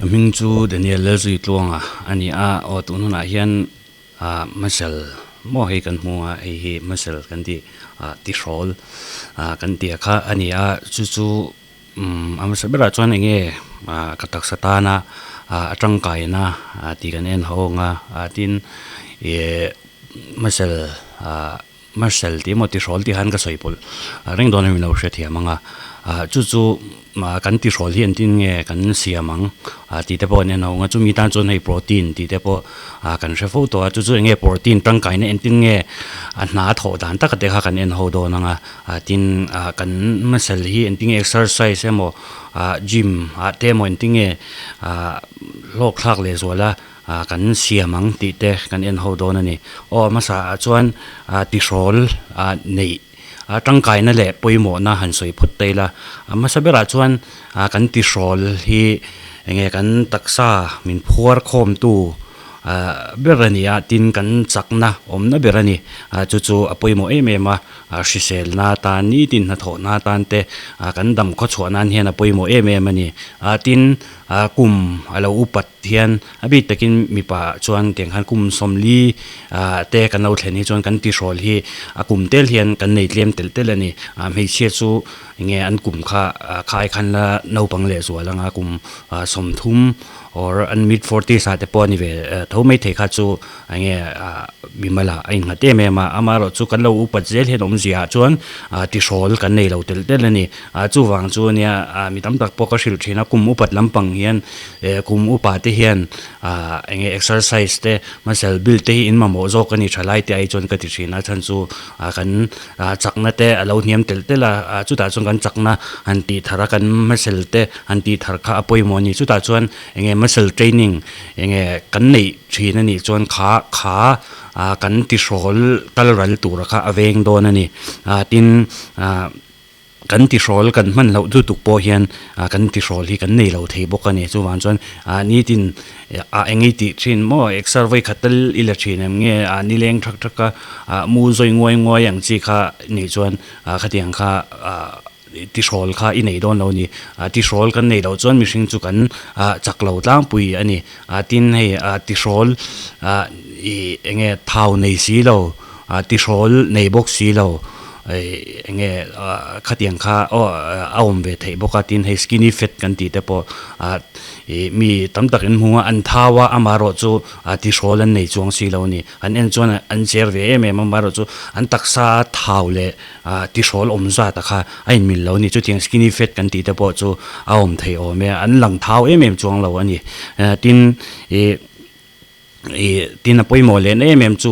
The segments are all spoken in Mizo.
Ka hming chu Daniel Lalzuitluanga a ni a, aw tun hunah hian ah muscle maw hei kan hmu a, hei hi muscle kan tih ah tihrawl ah kan tih a kha a ni a, chu chu umm a hmasa berah chuan eng nge ah ka taksa tana ah a tangkaina ah tih kan en ho ang a, ah tin ih muscle ah. Marcel tih emaw tihrawl tih khan ka sawi pawlh reng dawn a min lo hrethiam ang a, chu chu kan tihrawl hi engtin nge kan siam ang tih te pawh an en ho ang a, chumi tan chuan hei protein tih te pawh kan hre fo tawh a, chu chu eng nge protein tangkaina engtin nge a hna a thawh dan taka te kha kan en ho dawn ang a, tin kan muscle hi engtin nge exercise emaw gym ah te emaw engtin nge hlawk thlak leh zual a. Ah kan siam ang tih te kan en ho dawn a ni. Aw a hmasa ah chuan ah tihrawl ah neih ah tangkaina leh pawimawhna han sawi phawt ta ila. A hmasa berah chuan ah kan tihrawl hi eng nge kan taksa min phuar khawmtu ah ber a ni a, tin kan chakna awmna ber a ni. Ah chu chu a pawimawh em em a, ah hriselna atan nitin hnathawhna atan te ah kan dam khawchhuah nan hian a pawimawh em em a ni. Ah tin ah kum a lo upat. Hian a bik takin mipa ah chuan tiang khan kum sawmli ah te kan lo thlen hi chuan kan tihrawl hi a kum tel hian kan nei tlem telh telh a ni. Ah hmeichhia chu enge an kum kha ah kha ai khan la naupang leh zual anga kum ah 30 or an mid forties ah te pawh a ni ve tho maithei kha chu enge ah mimal ah a innghat em em a, amaherawh chu kan lo upat zel hian awmzia ah chuan ah tihrawl kan nei lo telh telh a ni. Ah chuvang chu ania ah mi tam tak pawh ka hrilh thin a kum upat lampang hian eh kum upa te hian ah eng nge exercise te muscle build te hi in mamawh zawk a ni tha lai te ai chuan ka ti thin a chhan chu ah kan ah chakna te a lo hniam telh telh a ah chutah chuan kan chakna han tih thar a kan muscle te han tih thar kha a pawimawh a ni chutah chuan eng nge muscle training eng nge kan neih thin a nih chuan kha kha ah kan tihrawl kal ral tura kha a veng dawn a ni ah tin ah. Kan tihrawl kan hman loh lutuk pawh hian kan tihrawl hi kan nei lo thei bawk a ni. Chuvang chuan nitin ah eng i tih thin maw exer vawi khat tal i la thin em nge nileng thak thak a mu zawi nguai nguai ang chi kha nih chuan khatiang kha tihrawl kha i nei dawn lo a ni. Tihrawl kan nei loh chuan mihring chu kan chak lo tlangpui a ni. Tin hei tihrawl ih eng nge thau nei si lo tihrawl nei bawk si lo. Eng nge khatiang kha aw a awm ve theih bawk a tin hei skinny fat kan tih te pawh ah ih mi tam tak in hmung a an thau a amaherawh chu tihrawl an nei chuang si lo a ni an en chuan an cher ve em em a amaherawh chu an taksa thau leh tihrawl awm zat a kha a inmil lo a ni chutiang skinny fat kan tih te pawh chu a awm theih awm e an lang thau em em chuang lo a ni tin ih. Ih tin a pawimawh leh na em em chu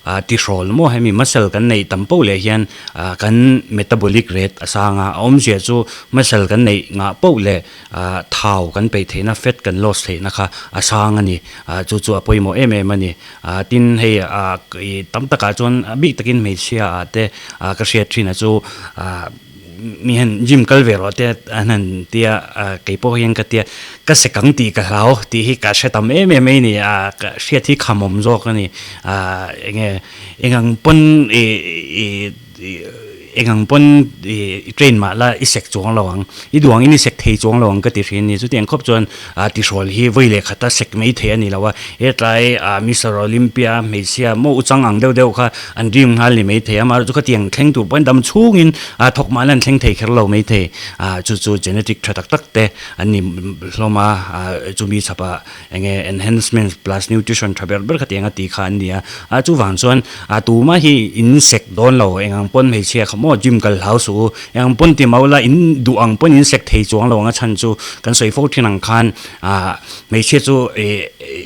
ah tihrawl maw hemi muscle kan neih tam poh leh hian ah kan metabolic rate a sang a, a awmzia chu muscle kan neih ngah poh leh ah thau kan peih theihna fat kan loss theihna kha a sang a ni ah chu chu a pawimawh em em a ni ah tin hei ah ih tam takah chuan a bik takin hmeichhia ah te ah ka hriat thin a chu ah. Mi hian gym kal ve rawh te an han tia kei pawh hian ka tia ka sek ang tih ka hlau tih hi ka hre tam em em mai a ni a ka hriat hi khamawm zawk a ni a eng nge eng ang pawn ih ih eng ang pawn ih train mah la i sek chuang lo ang i duh ang in i sek thei chuang lo ang ka ti thin a ni chutiang khawp chuan a tihrawl hi vawi leh khata sek mai thei a ni lo a hetlai ah Mister Olympia hmeichhia maw uchang ang deuh deuh kha an rim nghal ni mai thei a amaherawhchu khatiang thleng tur pawhin dam chhungin a thawk mahna an thleng thei kher lo mai thei ah chu chu genetic tha tak tak te an ni hlawm a ah chumi chhapah eng nge enhancement plus nutrition tha ber ber khatiang a tih kha an ni a ah chuvang chuan ah tumah hi in sek dawn lo eng ang pawn hmeichhia kha maw gym kal hlau suh u eng ang pawn ti mau la in duh ang pawn in sek thei chuang lo ang a chhan chu kan sawi fo thin ang khan ah Hmeichhia chu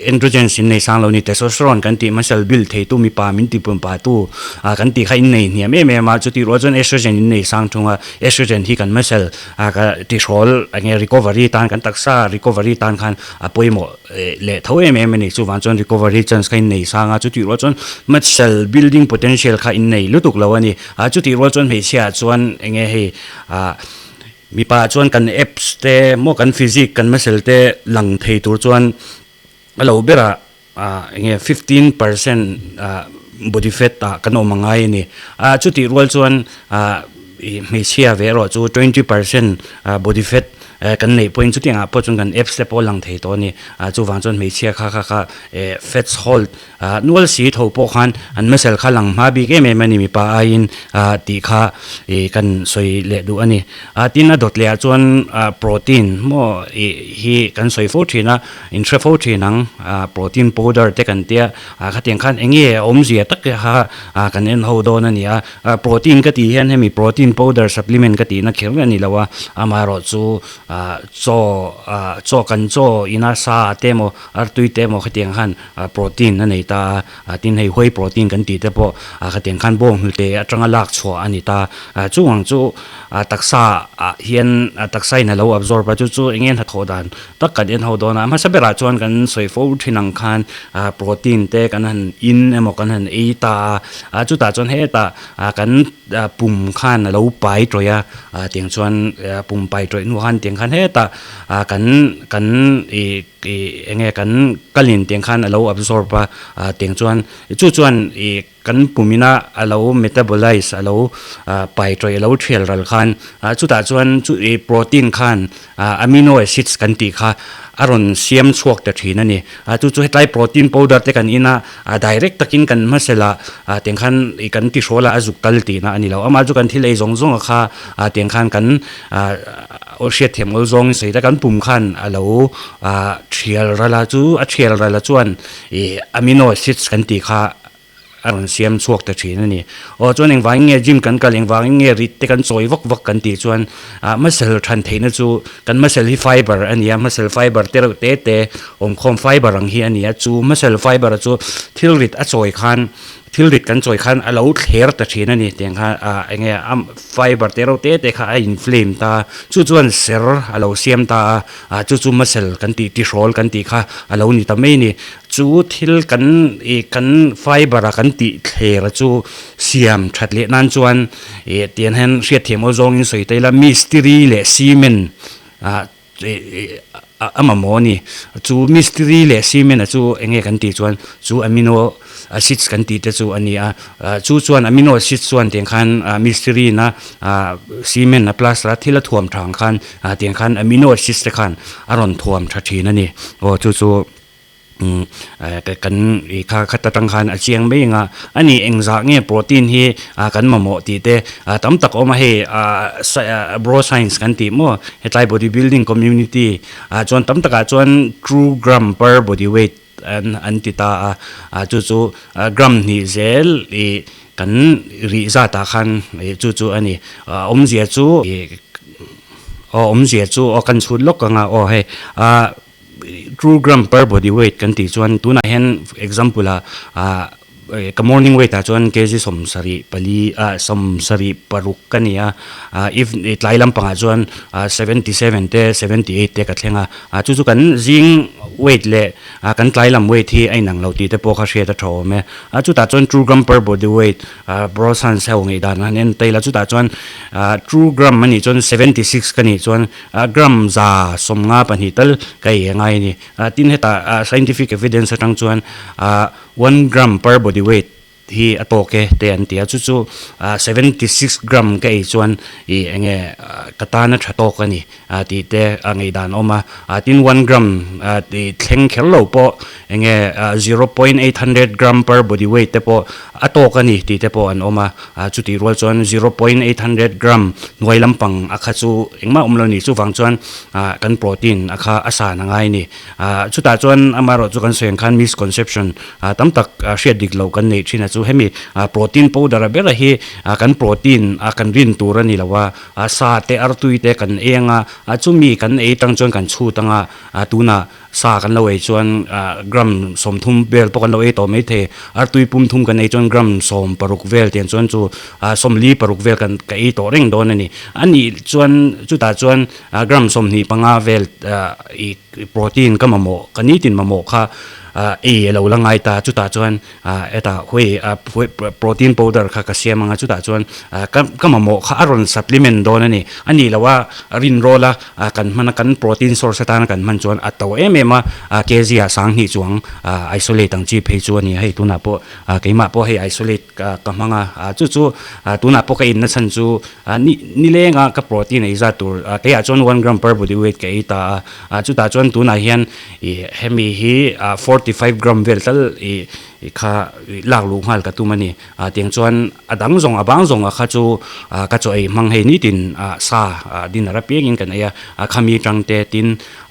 androgens in nei sang lo ni, testosterone kan tih muscle build theitu mipa min ti pumpa tu kan tih kha in nei hniam em em a, chutih rual chuan estrogen in nei sang thung a, estrogen hi kan muscle ka tihrawl eng nge recovery tan kan taksa recovery tan khan a pawimawh leh tho em em a ni, chuvang chuan recovery chance kha in nei sang a, chutih rual chuan muscle building potential kha in nei lutuk lo a ni, chutih rual chuan hmeichhia ah chuan eng nge hei ah. Mipa chuan kan abs te maw kan physique kan muscle te lang thei tur chuan a lo berah ah eng nge 15% ah body fat ah kan awm a ngai a ni. Ah chutih rual chuan ah Hmeichhia ve erawh chu 20% body fat kan neih pawhin chutiangah pawh chuan kan abs te pawh a lang thei tawh a ni. Chuvang chuan hmeichhia kha kha kha fats hold Nual si tho pawh khan an muscle kha lang hma bik em em a ni mipa aiin tih kha kan sawi leh duh a ni. Tin a dawt leh ah chuan protein maw hi kan sawi fo thin a, in hre fo thin ang protein powder te kan tia khatiang khan eng nge a awmzia tak kha kan en ho dawn a ni a. Protein ka tih hian hemi protein powder supplement ka tihna kher a ni lo a, amaherawhchu chaw chaw kan chaw ina sa te emaw Artui te emaw khatiang khan protein a nei ta a, tin hei whey protein kan tih te pawh khatiang khan bawng hnute atanga lak chhuah a ni ta. Chung ang chu taksa ah hian taksa in a lo absorb a, chu chu eng nge hnathawh dan tak kan en ho dawn a. Hmasa berah chuan kan sawi fo thin ang khan protein te kan han in emaw kan han ei ta a, chutah chuan hetah kan pum khan a lo pai tawih a, tiang chuan pum pai tawih hnu khan tiang khan hetah kan kan ih Ih eng nge kan kalin tiang khan a lo absorb a, ah tiang chuan chu chuan ih kan pumina a lo metabolize a lo pai tawih a lo thial ral khan ah chutah chuan chu ih protein khan ah amino acids kan tih kha a rawn siam chhuak ta thin a ni. Ah chu chu hetlai protein powder te kan in a, ah direct takin kan hmasel a, ah tiang khan ih kan tihrawl a a zuk kal tihna a ni lo. Amah chu kan thil ei zawng zawng a kha ah tiang khan kan ah. Aw hriatthiam awl zawng sawi ta kan pum khan a lo thial ral a chu a thial ral a chuan ih amino acids kan tih kha a rawn siam chhuak ta thin a ni. Aw chuan engvangin nge gym kan kal engvangin nge rit te kan chawi vak vak kan tih chuan ah muscle than theihna chu kan muscle hi fiber a ni a muscle fiber te reuh te te awmkhawm fiber ang hi a ni a chu muscle fiber chu thil rit a chawi khan Thil rit kan chawi khan a lo thler ta thin a ni tiang khan ah eng nge a fiber te reuh te te kha a inflame ta a, chu chuan ser a lo siam ta a, ah chu chu muscle kan tih tihrawl kan tih kha a lo ni ta mai a ni. Chu thil kan ih kan fiber a kan tih thler chu siam that leh nan chuan ih tiang hian hriatthiam aw zawngin sawi ta ila mistiri leh cement ah A mamawh a ni. Chu mistiri leh cement a chu eng nge kan tih chuan chu amino acids kan tih te chu a ni a. Chu chuan amino acids chuan tiang khan mistiri na cement a plaster a thil a thuam tha ang khan tiang khan amino acids te khan a rawn thuam tha thin a ni. Aw chu chu. Kan ih kha khat atang khan a chiang mai ang a, a ni engzah nge protein hi kan mamawh tih te tam tak a awm a, hei bro science kan tih maw hetlai body building community ah chuan tam takah chuan two gram per body weight an an ti ta a, chu chu gram hnih zel ih kan rih zatah khan ih chu chu a ni, awmzia chu ih awmzia chu aw kan chhut lawk ang a aw hei ah. Two gram per body weight kan tih chuan tunah hian example ah ah ka morning weight ah chuan kg 74 ah 76 ka ni a, ah if tlai lampangah chuan 77 te 78 te ka thleng a, ah chu chu kan zing weight leh kan tlai lam weight hi a inang lo tih te pawh kha hriat a tha awm e. A chutah chuan two gram per body weight Brosan Seu ngei dan han en tail a chutah chuan two gram a nih chuan 76 ka nih chuan Gram 152 tal ka ei a ngai a ni. Tin hetah scientific evidence atang chuan 1 gram per body weight hi a tawk e te an ti a, chu chu 76 gram ka ei chuan ih eng nge ka tan a tha tawk a ni tih te a ngaihdan a awm a. Tin 1 gram tih thleng kher lo pawh eng nge 0.800 gram per body weight te pawh A tawk a ni tih te pawh an awm a, chutih rual chuan 0.800 gram hnuai lampang a kha chu engmah awm lo a ni. Chuvang chuan kan protein a kha a san a ngai a ni. Chutah chuan amaherawh chu kan sawi ang khan misconception tam tak hriat dik loh kan neih thin a chu hemi protein powder a bera hi kan protein a kan rin tur a ni lo a, sa te artui te kan ei anga chumi kan ei tang chuan kan chhut anga tunah Sa kan lo ei chuan gram 30 vel pawh kan lo ei tawh mai thei. Artui pum thum kan ei chuan gram 16 vel tiang chuan chu 46 vel kan ka ei tawh reng dawn a ni. A nih chuan chutah chuan gram 25 vel ih protein ka mamawh ka nitin mamawh kha ei a lo la ngai ta. Chutah chuan hetah whey protein powder kha ka siam ang a chutah chuan ka ka mamawh kha a rawn supplement dawn a ni. A nih loh a rinrawl a. A kan hman a, kan protein source atana kan hman chuan a to em em a. em a, kg ah sanghnih chuang isolate ang chi phei chu a ni a, hei tunah pawh keimah pawh hei isolate ka hmang a, chu chu tunah pawh ka in na chhan chu ni nilenga ka protein ei zat tur keiah chuan one gram per body weight ka ei ta a, chutah chuan tunah hian ih hemi hi 45 gram vel tal ih kha lak luh nghal ka tum a ni. Ah tiang chuan a dang zawng a bang zawng a kha chu ah ka chaw ei hmang hei nitin ah sa ah dinner apiangin kan ei a, a khami tang te tin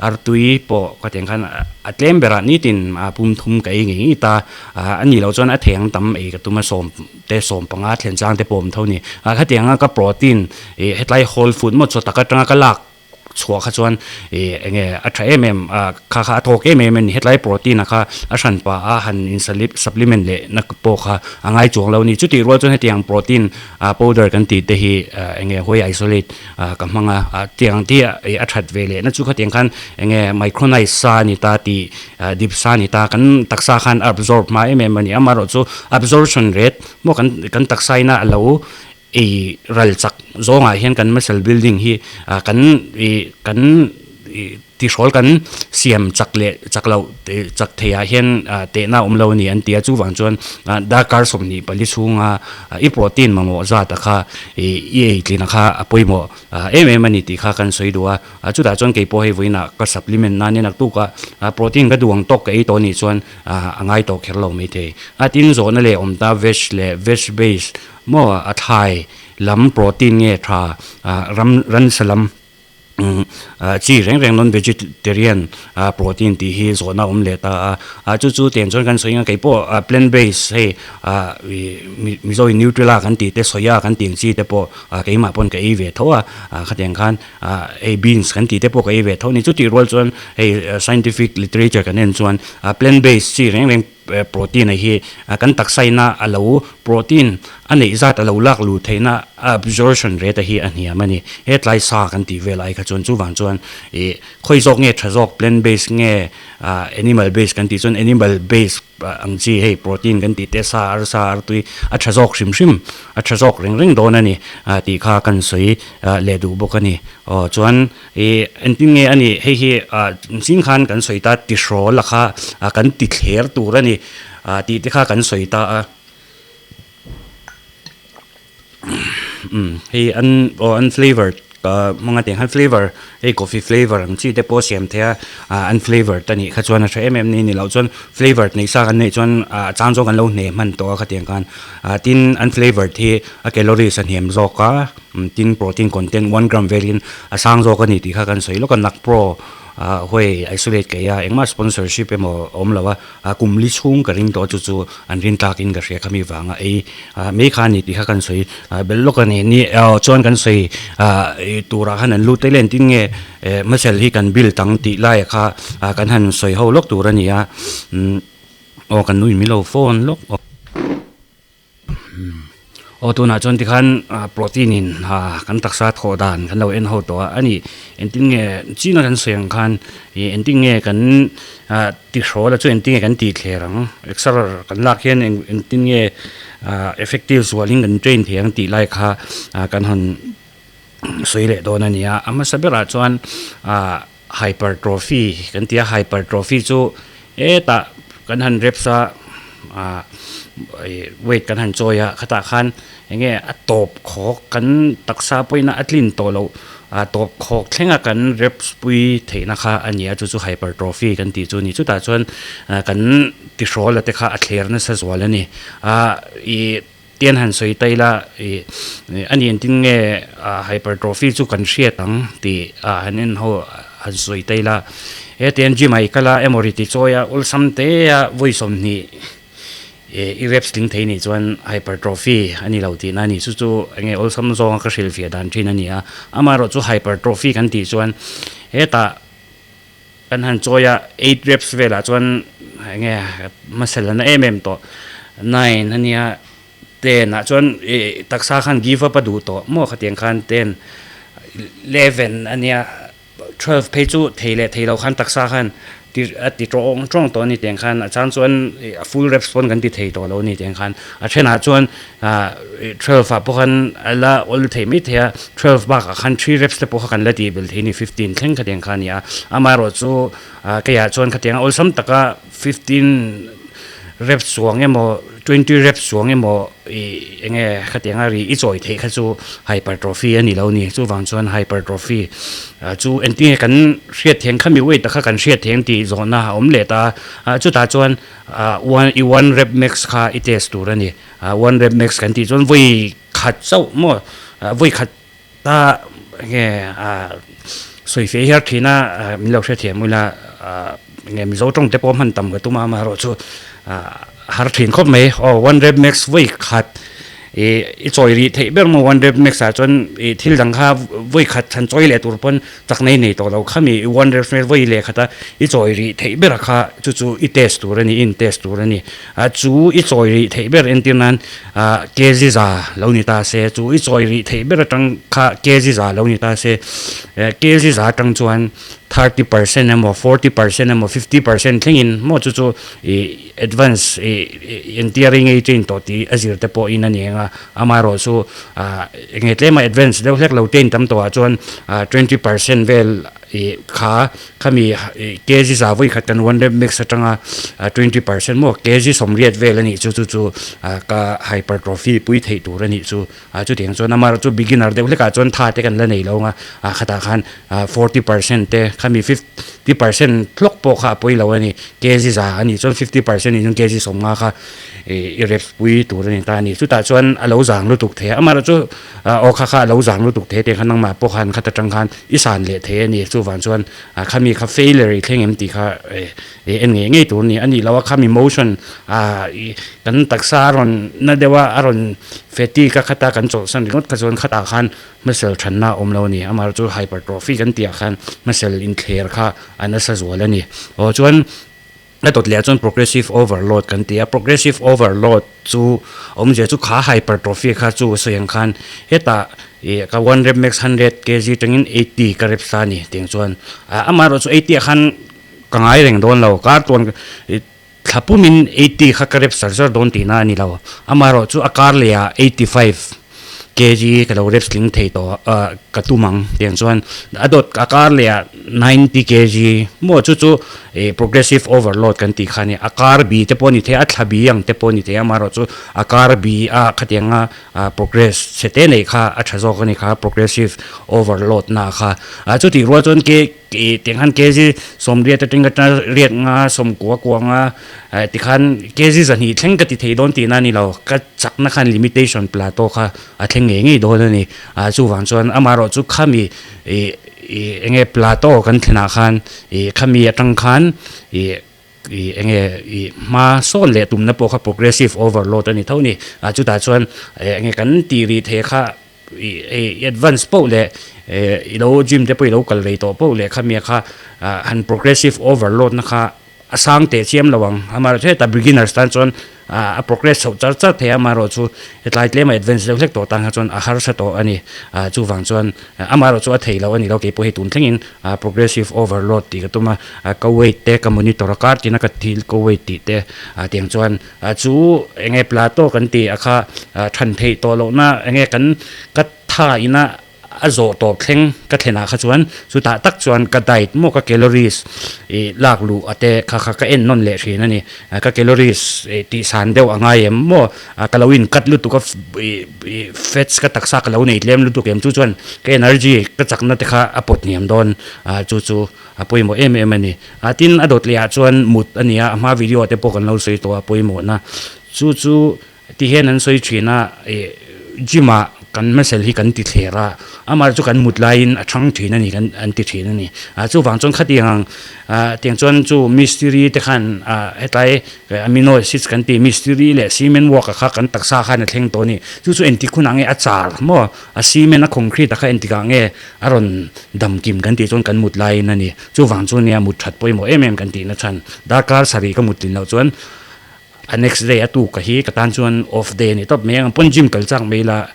artui pawh ka tiang khan a tlem berah nitin ah pum thum ka ei ngei ngei ta ah a nih loh chuan a theng tam ei ka tum a sawm te sawm panga thlen chang te pawh awm tho a ni. Ah khatianga ka protein ih hetlai whole food maw chaw tak atanga ka lak chhuah kha chuan ih eng nge a tha em em a kha kha a thawk em em a ni hetlai protein a kha a hran pah a han in supplement leh na pawh kha a ngai chuang lo a ni chutih rual chuan hetiang protein ah powder kan tih te hi ah eng nge whey isolate ah ka hmang a ah tiang te hi a that ve leh na chu khatiang khan eng nge micronized sa a ni ta tih ah dip sa a ni ta kan taksa khan a absorb hma em em a ni amaherawhchu chu absorption rate maw kan kan taksa ina a lo Ei ral chak zawngah hian kan muscle building hi kan ih kan ih tihrawl kan siam chak leh chak loh chak theih ah hian tehna a awm lo a ni an ti a chuvang chuan darkar 24 chhunga i protein mamawh zat a kha ih i ei tlin a kha a pawimawh em em a ni tih kha kan sawi duh a chutah chuan keipawh hei vawiinah ka supplement nan in naktuk a protein ka duh ang tawk ka ei tawh a nih chuan a ngai tawh kher lo maithei a tin zawhna leh awm ta veg leh veg base Maw a thlai lam protein nge tha ram ransa lam chi reng reng non vegetarian protein tih hi zawhna a awm leh ta a chu chu tiang chuan kan sawi ang a keipawh plant base hei mizo in nutrela kan tih te soya kan tih ang chi te pawh keimah pawn ka ei ve tho a khatiang khan hei beans kan tih te pawh ka ei ve tho a ni chutih rual chuan hei scientific literature kan en chuan plant base chi reng reng Protein a hi kan taksa ina a lo protein a neih zat a lo lak luh theihna a absorption rate a hi a hniam a ni. He tlai sa kan tih vel ai kha chuan chuvang chuan ih khawi zawk nge tha zawk plant base nge animal base kan tih chuan animal base ang chi hei protein kan tih te sa arsa artui a tha zawk hrim hrim a tha zawk reng reng dawn a ni tih kha kan sawi leh duh bawk a ni. Aw chuan Ih, engtin nge a nih? Hei hi zing khan kan sawi ta, tihrawl a kha kan ti thler tur a ni tih te kha kan sawi ta a. Umm, hei an aw an flavour ka hmang a tiang khan flavour hei coffee flavour ang chi te pawh siam thei a, an flavour te nih kha chuan a tha em em ni ni loh chuan flavour neih sa kan neih chuan a chang zawng kan lo hne hman tawh a khatiang khan. Tin, an flavour hi a calories a hniam zawk a. Tin protein content 1 gram velin a sang zawk a ni tih kha kan sawi lawk a, Nakpro huai isolate ka ei a, engmah sponsorship emaw a awm lo a, kum li chhung ka ring tawh a chu chu an rin tlakin ka hria khami vanga ei mai kha a ni tih kha kan sawi belh lawk a ni. Ni chuan kan sawi turah khan an lut tel en tin nge muscle hi kan build ang tih laiah kha kan han sawi ho lawk tur a ni a, aw kan nuin min lo phone lawk. Aw tunah chuan tikhan protein in kan taksa thawh dan kan lo en ho tawh a a ni engtin nge china kan sawi ang khan ih engtin nge kan tihrawl a chu engtin nge kan tih thler ang exer kan lak hian eng engtin nge effective zualin kan train thei ang tih lai kha kan han sawi leh dawn a ni a a hmasa berah chuan hypertrophy kan ti a hypertrophy chu hetah kan han reps a ah weight kan han chawi a khatah khan eng nge a tawp khawk kan taksa pawhin a tlin tawh loh ah tawp khawk thlenga kan reps pui theihna kha a ni a chu chu hypertrophy kan tih chu a ni chutah chuan kan tihrawl a te kha a thler nasa zual a ni ah ih. Tian han sawi ta ila ih a ni engtin nge hypertrophy chu kan hriat ang tih ah han en ho han sawi ta ila hetiang gym ah i kal a emaw ri ti chawi a awlsam te a vawi 20 ih i reps tling thei nih chuan hypertrophy a ni lo tihna a ni chu chu enge awlsam zawnga ka hrilhfiah dan thin a ni a amaherawhchu hypertrophy kan tih chuan hetah Kan han chawi a, eight reps velah chuan enge muscle a na em em tawh, nine a nia, ten ah chuan ih taksa khan give up a duh tawh maw khatiang khan ten, eleven a nia, twelve phei chu thei leh thei lo khan taksa khan. A ti tawng tawng tawh a ni tiang khan a chang chuan a full reps pawn kan ti thei tawh lo a ni tiang khan a thenah chuan 12 ah pawh khan a la awl thei mai thei a 12 bakah khan 3 reps te pawh kha kan la tih belh thei a ni 15 thleng khatiang kha a ni a amaherawh chu keiah chuan khatiang awlsam taka 15 reps chuang emaw 20 reps chuang emaw ih eng nge khatiang a ri i chawi theih kha chu hypertrophy a ni lo a ni chuvang chuan hypertrophy chu engtin nge kan hriat theng khami weight kha kan hriat theng tih zawhna a awm leh ta a chutah chuan ah one i one rep max kha i test tur a ni ah one rep max kan tih chuan vawi khat chauh maw vawi khat ta eng nge ah sawi feh hiar thin a min lo hrethiam ula ah eng nge mizo tawng te pawh hman tam ka tum a amaherawhchu ah har thin khawp mai aw one rep max vawi khat ih i chawi rih theih ber maw one rep max ah chuan ih thil dang kha vawi khat than chawi leh tur pawn chak nei nei tawh lo khami one rep max vawi leh khat a i chawi rih theih ber a kha chu chu i test tur a ni i in test tur a ni a chu i chawi rih theih ber entir nan ah kg za lo ni ta se chu i chawi rih theih ber atang kha kg za lo ni ta se kg za atang chuan 30% emaw 40% emaw 50% thlengin maw chu chu ih advance ih entir a ngei train tawh tih a zir te pawh in a ni ang a amaherawh chu ah eng nge tlema advance deuh hlek lo train tam tawh ah chuan ah 20% vel ih kha khami ih kg za vawi khat kan one rep max atanga 20% maw kg sawmriat vel a nih chu chu chu ah ka hypertrophy pui theih tur a nih chu ah chutiang chuan amaherawh chu beginner deuh hlekah chuan tha te kan la nei lo ang a ah khatah khan ah 40% te khami 50% hlawk pawh kha a pawi lo a ni kg za a nih chuan 50% in kg sawmnga kha ih i rep pui tur a ni ta a ni chutah chuan a lo zang lutuk thei a amaherawh chu aw kha kha a lo zang lutuk thei tih kha nangmah pawh khan khat atang khan i san leh thei a ni chuvang chuan ah khami kha failure i thleng em tih kha ih en ngei ngei tur a ni a nih loh a khami motion ah ih kan taksa a rawn na deuh a a rawn fatigue a khata kan chawlhsan ringawt kha chuan khatah khan hmasel thanna a awm lo a ni amaherawhchu hypertrophy kan tih ah khan hmasel inthler kha a nasa zual a ni aw chuan A dawt leh ah chuan progressive overload kan ti a, progressive overload chu awmzia chu kha hypertrophy kha chu sawi ang khan hetah ih ka one rep max 100 kg tangin 80 ka rep sa a ni tiang chuan ah amaherawh chu 80 ah khan ka ngai reng dawn lo kar tuan ih thla pumin 80 kha ka rep zar zar dawn tihna a ni lo amaherawh chu a kar leh ah 85 kg ka lo rep tling thei tawh ah ka tum ang tiang chuan a dawt a kar leh ah 90 kg maw chu chu ih progressive overload kan tih kha a ni a kar bi te pawh a ni thei a a thla bi ang te pawh a ni thei a amaherawh chu a kar bi a khatiang a ah progress chhe te neih kha a tha zawk a ni kha progressive overload na kha ah chutih rual chuan ke Ih tiang khan kg sawmriat atang atang riat nga sawmkua kua nga eh tikhan kg zahnih thleng ka ti thei dawn tihna a ni lo ka chakna khan limitation plateau kha a thleng ngei ngei dawn a ni ah chuvang chuan amaherawh chu khami ih ih eng nge plateau kan thlenah khan ih khami atang khan ih ih eng nge ih hma sawn leh tumna pawh kha progressive overload a ni tho a ni ah chutah chuan eng nge kan tih rih theih kha. I advance poh leh i lo gym te pawh i lo kal rei tawh poh leh khami kha han progressive overload na kha a sang teh chiam lo ang amaherawhchu heta beginners tan chuan a progress chhoh char char thei a amaherawhchu hetlai tlema advance deuh hlek tawh tan kha chuan a harsa tawh a ni chuvang chuan amaherawhchu a thei lo a ni lo keipawh hei tun thlengin progressive overload tih ka tum a ka weight te ka monitor a kar tina ka thil ka weight tih te tiang chuan Ah chu enge plateau kan tih a kha than theih tawh lohna enge kan ka tha ina a zawh tawp thleng ka thlen ah kha chuan chutah tak chuan ka diet maw ka calories ih lak luh a te kha kha ka en nawn leh thin a ni ka calories ih tih san deuh a ngai em maw ka lo in cut lutuk a ih ih fats ka taksa ka lo nei tlem lutuk em chu chuan ka energy ka chakna te kha a pawt hniam dawn ah chu chu A pawimawh em em a ni. A tin a dawt leh ah chuan mut a ni a, a hma video ah te pawh kan lo sawi tawh a pawimawhna. Chu chu ti hian an sawi thin a, ih gym ah kan muscle hi kan ti thler a, amah chu kan mut laiin a thang thin a ni kan an ti thin a ni. A chuvang chuan khatiang ang ah tiang chuan chu mistiri te khan ah hetlai Amino acids kan tih mistiri leh cement work a kha kan taksa khan a thleng tawh a ni. Chu chu engtik hunah nge a char maw? A cement a concrete a kha engtik ah nge a rawn dam kim kan tih chuan kan mut laiin a ni. Chuvang chu nia mut that pawimawh em em kan tihna chhan. Darkar sarih ka mut tlin loh chuan a next day a tuk ka hi ka tan chuan off day a ni tawp mai ang. Pawn gym kal chak mai la.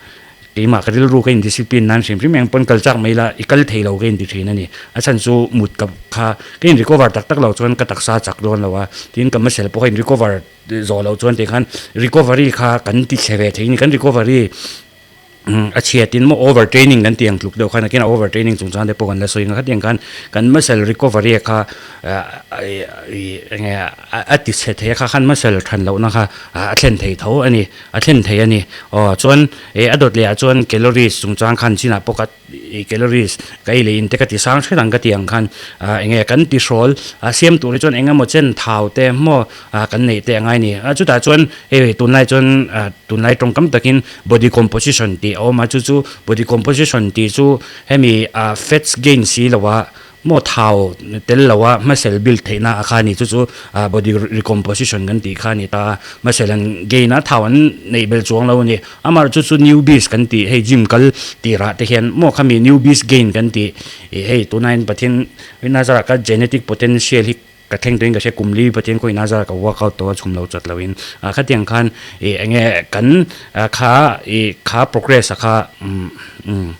Keimah ka rilru ka in discipline nan hrim hrim eng pawn kal chak mai la i kal thei lo ka in ti thin a ni. A chhan chu mut ka kha ka in recover tak tak lo chuan ka taksa chak dawn lo a, tin ka muscle pawh ka in recover zawh loh chuan tikhan recovery kha kan ti chhe ve thei a ni. Kan recovery a chhiat in maw over training kan tih ang tluk deuh khan a khin a over training chung chuan te pawh kan la sawi ang a khatiang khan kan muscle recovery kha eng nge a ti chhe thei a kha khan muscle than lohna kha a thlen thei tho a ni. A thlen thei a ni. Aw chuan eh a dawt leh ah chuan calories chungchang khan chinah pawh ka ih calories ka ei leh in te ka ti sang hret ang ka ti ang khan ah eng nge kan ti hrawl a siam tur hi chuan eng emaw chen thau te maw ah kan neih te a ngai a ni. A chutah chuan hei tunlai chuan ah tunlai tawngkam takin body composition tih a awm a chu chu body composition tih chu hemi ah fats gain si lo ah Maw thau tel lo a muscle build theihna a kha a ni chu chu body recomposition kan tih kha a ni ta a, muscle an gain a thau an neih belh chuang lo a ni. Amaherawhchu chu chu newbies kan tih hei gym kal tirah te hian maw khami newbies gain kan tih ih hei tunah Pathian Nazarah ka genetic potential hi ka thleng tuin ka hria kum li Pathian khawiah Nazarah ka workout tawh a chhum lo chat loin ah khatiang khan ih eng nge kan kha ih kha progress a kha umm.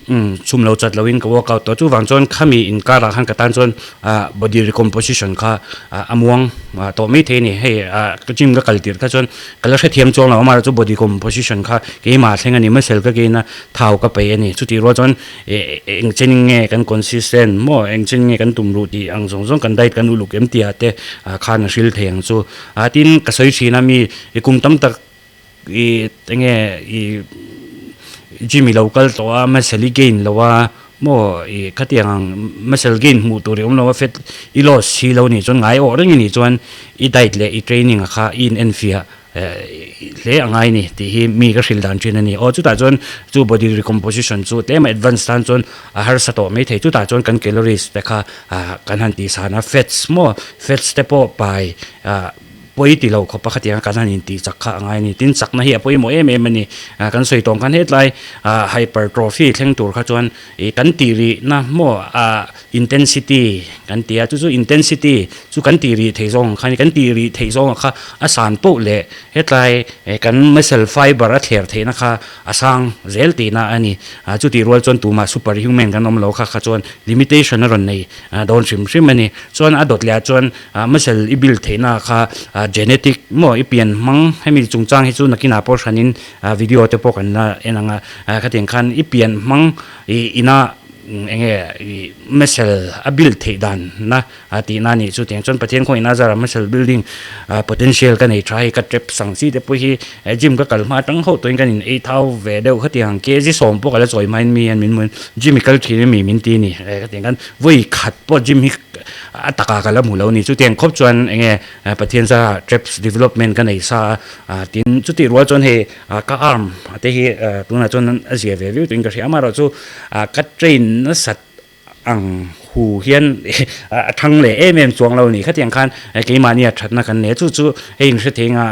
Umm chhum lo chat loin ka workout tawh chuvang chuan khami inkarah khan ka tan chuan ah body recomposition kha ah a muang ah tawh mai thei a ni hei ah ka gym ka kal tirh kha chuan ka la hrethiam chuang lo amaherawhchu body composition kha keimah thleng a ni muscle ka gain a thau ka peih a ni chutih rual chuan eh eng chen nge kan consistent maw eng chen nge kan tum ruh tih ang zawng zawng kan diet kan uluk em tih ah te ah khan a hril thei ang chu. Ah tin ka sawi thin a mi i kum tam tak i enge i gym i lo kal tawh a muscle i gain lo a maw i khatiang ang muscle gain hmuh tur i awm lo a fat i loss si lo nih chuan ngai awh reng i nih chuan i diet leh i training a kha i in enfiah hle a ngai a ni tih hi mi ka hrilh dan thin a ni. Aw chutah chuan chu body recomposition chu tlem a advance tan chuan a harsa tawh mai thei chutah chuan kan calories te kha ah kan han tih san a fats maw fats te pawh pai ah pawi ti lo khawp a khatiang a kan han intih chak kha a ngai a ni tin chakna hi a pawimawh em em a ni ah kan sawi tawng khan hetlai ah hypertrophy thleng tur kha chuan ih kan tih rih na maw ah intensity kan ti a chu chu intensity chu kan tih rih theih zawng ang kha a ni kan tih rih theih zawng ang kha a san poh leh hetlai kan muscle fibre a thler theihna kha A sang zel tihna a ni. Chutih rual chuan tumah super human kan awm lo kha kha chuan limitation a rawn nei dawn hrim hrim a ni. Chuan a dawt leh ah chuan muscle i build theihna kha genetic maw i pian hmang hemi chungchang hi chu nakinah pawh hranin video te pawh kan la en ang a. Khatiang khan i pian hmang i ina eng nge i muscle a build theih dan na A tihna a nih chu tiang chuan Pathian khaw ina zara muscle building potential ka nei tha hei ka trap sang chi te pawh hi gym ka kal hma atang hauh tawhin kan in ei thau ve deuh khatiang ang kg sawm pawh ka la chawi hmain mi hian min hmuin gym i kal thin a mi min ti a ni khatiang khan vawi khat pawh gym hi a takah ka la hmu lo a ni chutiang khawp chuan eng nge Pathian zara traps development ka nei sa a tin chutih rual chuan hei ka arm te hi tunah chuan a zia ve viau tuin ka hria amaherawhchu ka train nasat Ang hu hian a thang leh em em chuang lo a ni. Khatiang khan keimahnia thatna kan nei a, chu chu hei in hre thei anga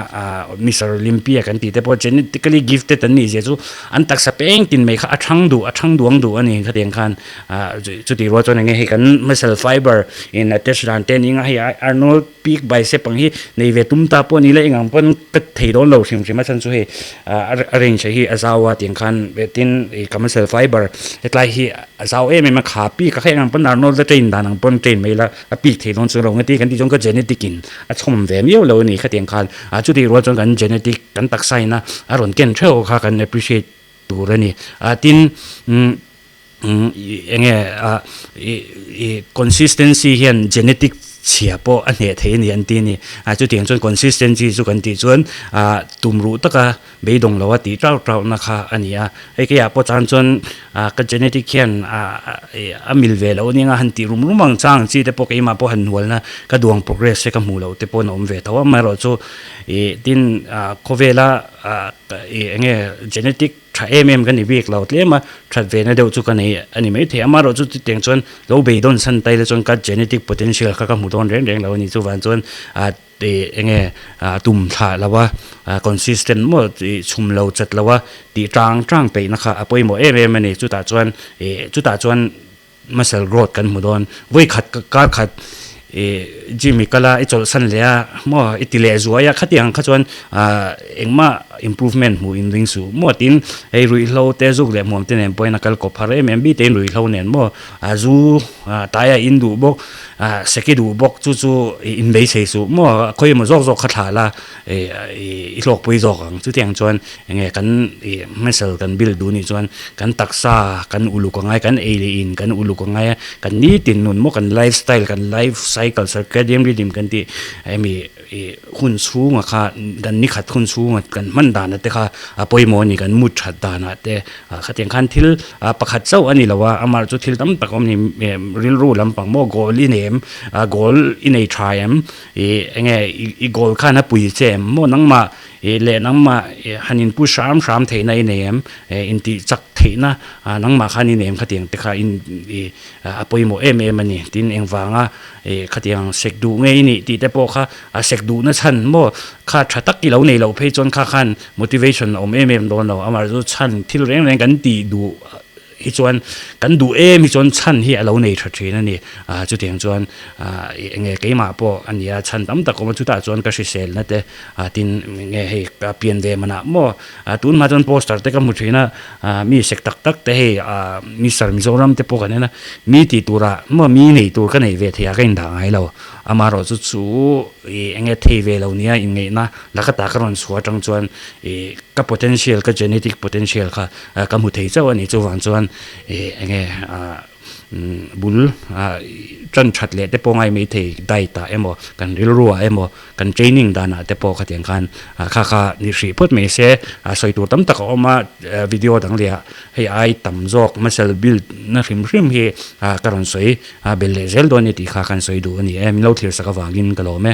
Mister Olympia kan tih te pawh genetically gifted an nih zia chu an taksa peng tin mai kha a thang duh, a thang duang duh a ni. Khatiang khan chutih rual chuan enge hei kan muscle fiber in a test dan te a ni anga hei Arnold peak bicep ang hi nei ve tum ta pawh a ni la engang pawn ka thei dawn lo hrim hrim a chhan chu hei a range hi a zau a tiang khan tin ka muscle fiber hetlai hi A zau em em a, kha pik a kha eng ang pawn Arnold a train dan ang pawn train mai ila a pik thei dawn chuan lo nga ti kan tih chuan ka genetic in a chhawm ve miau lo a ni khatiang khan a chutih rual chuan kan genetic kan taksa in a a rawn ken theuh kha kan appreciate tur a ni a tin umm umm eng nge a ih ih consistency hian genetic chhia pawh a hneh thei a ni an ti a ni a chutiang chuan consistency chu kan tih chuan ah tum ruh taka Beidawng lo a tih trauh trauh na kha a ni a, hei keiah pawh chuan chuan ka genetic hian a mil ve loh ania han tih rum rum ang chang chi te pawh keimah pawh han hnual na ka duang progress te ka hmuh loh te pawh a awm ve tho a, amaherawh chu ih tin khawvela ih eng nge genetic tha em em ka ni bik lo tlem a, that ve na deuh chu ka nei a ni maithei, amaherawh chu chutiang chuan lo beidawn san ta ila chuan ka genetic potential kha ka hmu dawn reng reng lo a ni, chuvang chuan Tih eng nge tum thlah lo a, consistent maw tih chhum lo chat lo a tih tang tang peihna kha a pawimawh em em a ni. Chutah chuan ih chutah chuan muscle growth kan hmu dawn. Vawi khat kar khat ih gym i kal a i chawlhsan leh a maw i ti leh zuai a khatiang kha chuan ah engmah improvement hmuh in ring suh maw tin hei ruihhlo te zuk leh hmuam te nen pawhin a kal kawp har em em bik te in ruihhlo nen maw a zu ah taia in duh bawk ah seki duh bawk chu chu i inbeisei suh maw khawi emaw zawk zawk kha thlah la ih i hlawkpui zawk ang chutiang chuan enge kan ih muscle kan build duh nih chuan kan taksa kan uluk angai kan ei leh in kan uluk angai a kan nitin nun maw kan life style kan life cycle circadian rhythm kan tih hemi ih hun chhunga kha kan ni khat hun chhunga kan hman dana te kha a pawimawh a ni kan mut that danah te ah khatiang khan thil ah pakhat chauh a ni lo a amah chu thil tam tak a awm a ni rilru lampang maw goal i nei em ah goal i nei tha em ih enge i goal khan a pui che em maw nangmah Ih leh nangmah han in pu hram hram theihna i nei em? Eh intih chak theihna nangmah khan i nei em khatiang te kha in ih a pawimawh em em a ni. Tin engvanga ih khatiang sek duh nge i nih tih te pawh kha a sek duhna chhan maw kha tha tak i lo nei loh phei chuan kha khan motivation a awm em em dawn lo. Amaherawhchu chhan thil reng reng kan tih duh hi chuan kan duh em hi chuan chhan hi a lo nei tha thin a ni. Ah chutiang chuan ah eng nge keimah pawh a nia chhan tam tak awm a chutah chuan ka hriselna te ah tin eng nge hei ka pian ve manah maw ah tun hma chuan poster te ka hmu thin a ah mi sek tak tak te hei ah Mister Mizoram te pawh kan en a mi tih turah maw mi nei tur ka neih ve theih ah ka indah ngai lo amaherawhchu chu ih eng nge thei ve lo nia inngeihna laka ta ka rawn chhuah atang chuan ih ka potential ka genetic potential kha ka hmu thei chauh a ni chuvang chuan ih eng nge ah bul ah tan that leh te pawh ngai mai thei diet ah emaw kan rilru ah emaw kan training danah te pawh khatiang khan ah kha kha ni hrih phawt mai se ah sawi tur tam tak a awm a video dang leh ah hei ai tam zawk muscle build na hrim hrim hi ah ka rawn sawi ah belh leh zel dawn a ni tih kha kan sawi duh a ni e min lo thlir sak avangin ka lawm e.